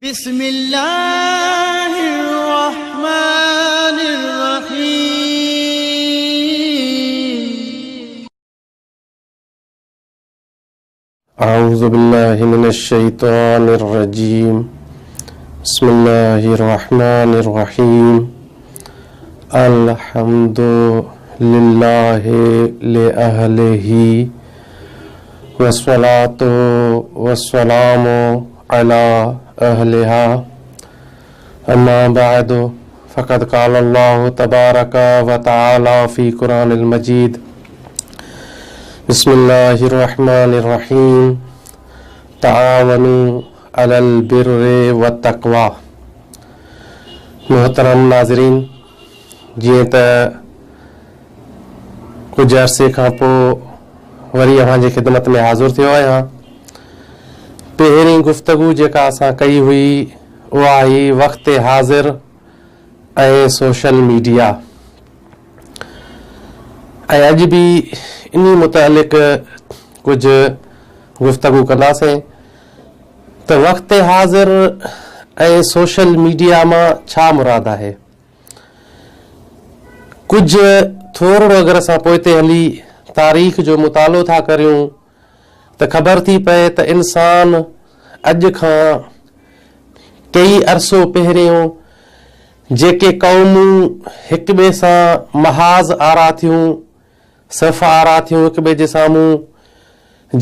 بسم الله الرحمن الرحيم. أعوذ بالله من الشيطان الرجيم بسم الله الرحمن الرحيم الحمد لله لأهله والصلاة والسلام على أهلها أما بعد فقد قال الله تبارك وتعالى في قرآن المجيد بسم الله الرحمن الرحيم تعاونوا على البر والتقوى محترم ناظرين جيئن ته ڪجهه عرصي کان پوء وري اوهان جي خدمت ۾ حاضر ٿيو آهيان. پهرين گفتگو جيڪا اسان ڪئي هئي اها هئي وقت حاضر ۽ سوشل ميڊيا ۽ اڄ به انهي متعلق ڪجهه گفتگو ڪنداسين ته وقت حاضر ۽ سوشل ميڊيا مان ڇا مراد آهي. ڪجهه ٿورڙو اگر اسان پوئتي هلي تاريخ جو مطالعو ٿا ڪريون ته خبر ٿي پئي ته انسان اڄ کان ڪيئي عرصو پهريون جيڪي قومون هڪ ٻئي سان محاذ آرا ٿيون، صف آرا ٿيون هڪ ٻئي جي سامهون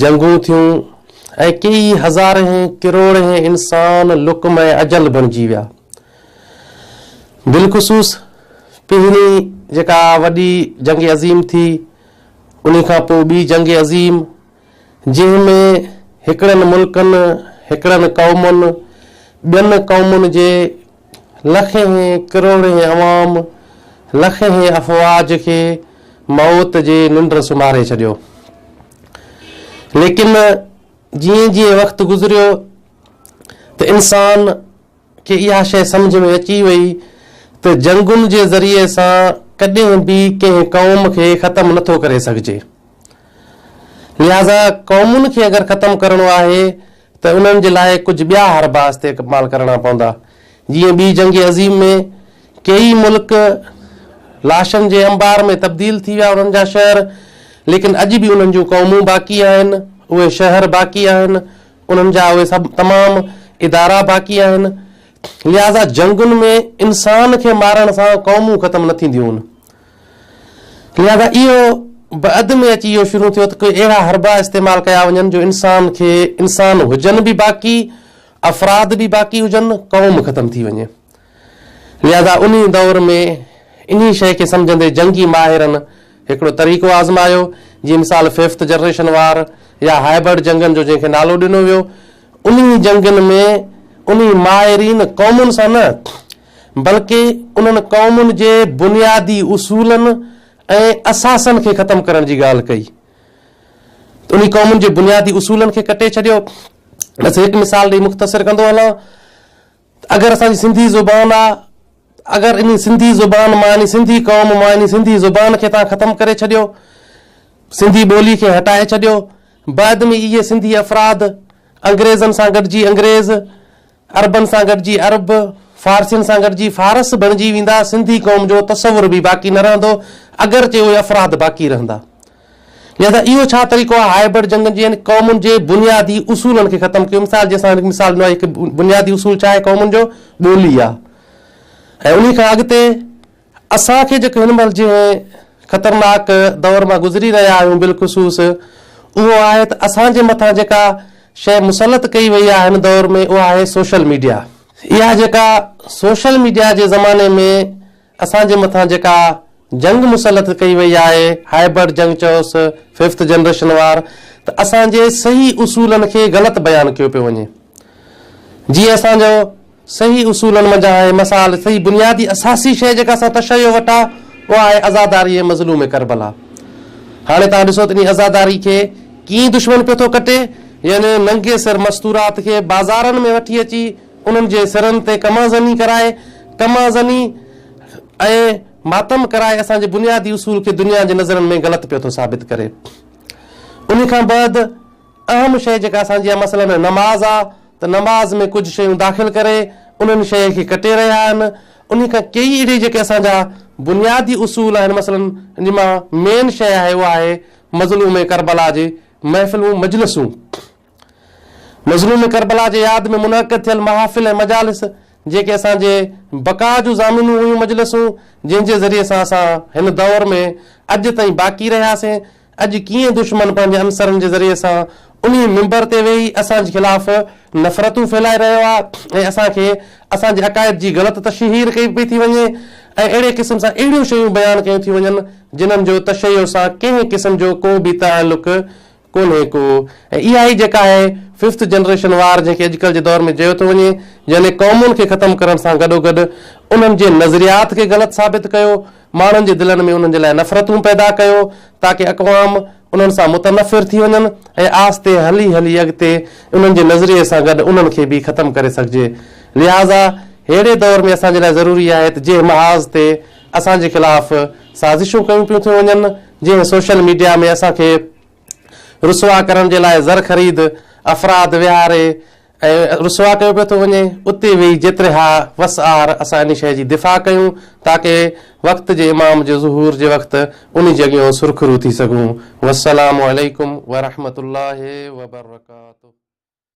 جنگون ٿيون ۽ ڪيئي هزارين ڪروڙين انسان لقمه اجل بڻجي ويا. بالخصوص پهرين جيڪا وڏي جنگ عظيم ٿي انهي کان پوء ٻي جنگ عظيم جنهن ۾ هڪڙن ملڪن هڪڙن قومن ٻين قومن جي لکين ڪروڙين عوام لکين افواج کي موت جي ننڊ سمهاري ڇڏيو ليڪن جيئن جيئن وقت گذريو ته انسان کي اها شيء سمجهه ۾ اچي وئي ته جنگن جي ذريعي سان ڪڏهن به ڪنهن قوم کي ختم نه ٿو ڪري سگهجي. لهٰذا قومن کي اگر ختم ڪرڻو آهي ته انهن جي لاء ڪجهه ٻيا حربا استعمال ڪرڻا پوندا. جيئن ٻي جنگ عظيم ۾ ڪيئي ملڪ لاشن جي انبار ۾ تبديل ٿي ويا انهن جا شهر ليڪن اڄ به انهن جون قومون باقي آهن، اهي شهر باقي آهن، انهن جا اهي سڀ تمام ادارا باقي آهن. لهٰذا جنگن ۾ انسان کي مارڻ سان قومون ختم نه ٿينديون. لهٰذا اهو بعد ۾ اچي اهو شروع ٿيو ته ڪي اهڙا حربا استعمال ڪيا وڃن جو انسان کي انسان هجن به باقي، افراد به باقي هجن، قوم ختم ٿي وڃي. لهٰذا انهي دور ۾ انهي شيء کي سمجهندي جنگي ماهرن هڪڙو طريقو آزمايو، جيئن مثال ففٿ جنريشن وار يا هائبرڊ جنگن جو جنهن کي نالو ڏنو ويو. انهي جنگن ۾ انهي ماهرين قومن سان نه بلڪه انهن قومن جي بنيادي اصولن ۽ اثاثن کي ختم ڪرڻ جي ڳالهه ڪئي ته انهي قومن جي بنيادي اصولن کي ڪٽي ڇڏيو. بس هڪ مثال ڏئي مختصر ڪندو هلان ته اگر اسان جي سنڌي زبان آ اگر انهي سنڌي زبان مان انهي سنڌي قوم مان انهي سنڌي زبان کي توهان ختم ڪري ڇڏيو سنڌي ٻولي کي هٽائي ڇڏيو بعد ۾ اهي سنڌي افراد انگريزن سان گڏجي انگريز عربن سان گڏجي عرب، فارسين سان گڏجي فارس بڻجي ويندا، سنڌي قوم جو تصور به باقي نه رهندو، اگرچه اهي افراد باقي رهندا. لهذا اهو ڇا طريقو آهي هائبرڊ جنگن جي يعني قومن جي بنيادي اصولن کي ختم ڪيو مثال جي اسان هڪ مثال ڏنو آهي هڪ بنيادي اصول ڇا آهي قومن جو ٻولي آهي ۽ انهي کان اڳتي اسان کي جيڪو هن مهل جنهن خطرناڪ دور مان گذري رهيا آهيون بالخصوص اهو آهي ته اسان جي مٿان جيڪا شيء مسلط ڪئي وئي آهي هن دور ۾ اها آهي سوشل ميڊيا. اها جيڪا سوشل ميڊيا جي زماني ۾ اسان جي مٿان جيڪا جنگ مسلط ڪئي وئي آهي هائبرڊ جنگ چئوس ففٿ جنريشن وار ته اسان جي صحيح اصولن کي غلط بيان ڪيو پيو وڃي جيئن اسان جو صحيح اصولن منجهان آهي مثال صحيح بنيادي اساسي شيء جيڪا اسان تشيع وٽ آهي اها آهي عزاداري ۽ مظلوم ڪربلا. هاڻي توهان ڏسو ته انهي عزاداري کي ڪيئن دشمن پيو ٿو ڪٽي يعني ننگي سر مستورات کي بازارن ۾ وٺي اچي انهن جي سرن تي ڪما زني ڪرائي ڪما زني ۽ ماتم ڪرائي اسان جي بنيادي اصول کي دنيا جي نظرن ۾ غلط پيو ٿو ثابت ڪري. انهي کان بعد اهم شيء جيڪا اسان جي آهي مثلاً نماز آهي. ته نماز ۾ ڪجهه شيون داخل ڪري انهن شيء کي ڪٽي رهيا آهن. انهي کان ڪيئي اهڙي جيڪي اسان جا بنيادي اصول آهن مثلاً جن مان مين شيء آهي اها آهي مظلوم ڪربلا جي محفلون مجلسون. مظلوم ڪربلا جي ياد ۾ منعقد ٿيل محافل ۽ مجالس جيڪي اسان جي بقاء جون ضامنون هيون مجلسون جنهن جي ذريعي سان اسان هن دور ۾ اڄ تائين باقي رهياسين اڄ ڪيئن دشمن پنهنجي عنصرن جي ذريعي سان انهي منبر تي ويهي اسان جي خلاف نفرتون ڦهلائي رهيو آهي ۽ اسان کي اسان جي عقائد جي غلط تشهير ڪئي پئي ٿي وڃي ۽ اهڙي قسم سان اهڙيون شيون بيان ڪيون ٿيون وڃن جنھن جو تشيع سان ڪنهن قسم جو ڪو به تعلق ڪونهي ڪو ۽ اها ئي جيڪا آهي ففٿ جنريشن وار جنهن کي اڄڪلهه جي دور ۾ چيو ٿو وڃي يعني قومن کي ختم ڪرڻ سان گڏوگڏ انهن جي نظريات کي غلط ثابت ڪيو ماڻهن جي دلن ۾ انهن جي لاء نفرتون پيدا ڪيو تاڪه اقوام انهن سان متنفر ٿي وڃن ۽ آهستي هلي هلي اڳتي انهن جي نظريي سان گڏ انهن کي به ختم ڪري سگهجي لهٰذا ههڙي دور ۾ اسان جي لاء ضروري آهي ته جنهن محاذ تي اسان جي خلاف سازشون ڪيون پيون ٿيون وڃن جنهن سوشل ميڊيا ۾ اسان کي رسوا ڪرڻ جي لاء زر خريد افراد ويهاري ۽ رسوا ڪيو پيو ٿو وڃي اتي ويهي جيتري ها وس آهر اسان انهي شيء جي دفاع ڪيون تاڪه وقت جي امام جي ظهور جي وقت انهي جي اڳيون سرخرو ٿي سگهون والسلام عليڪم ورحمة الله وبرڪاته.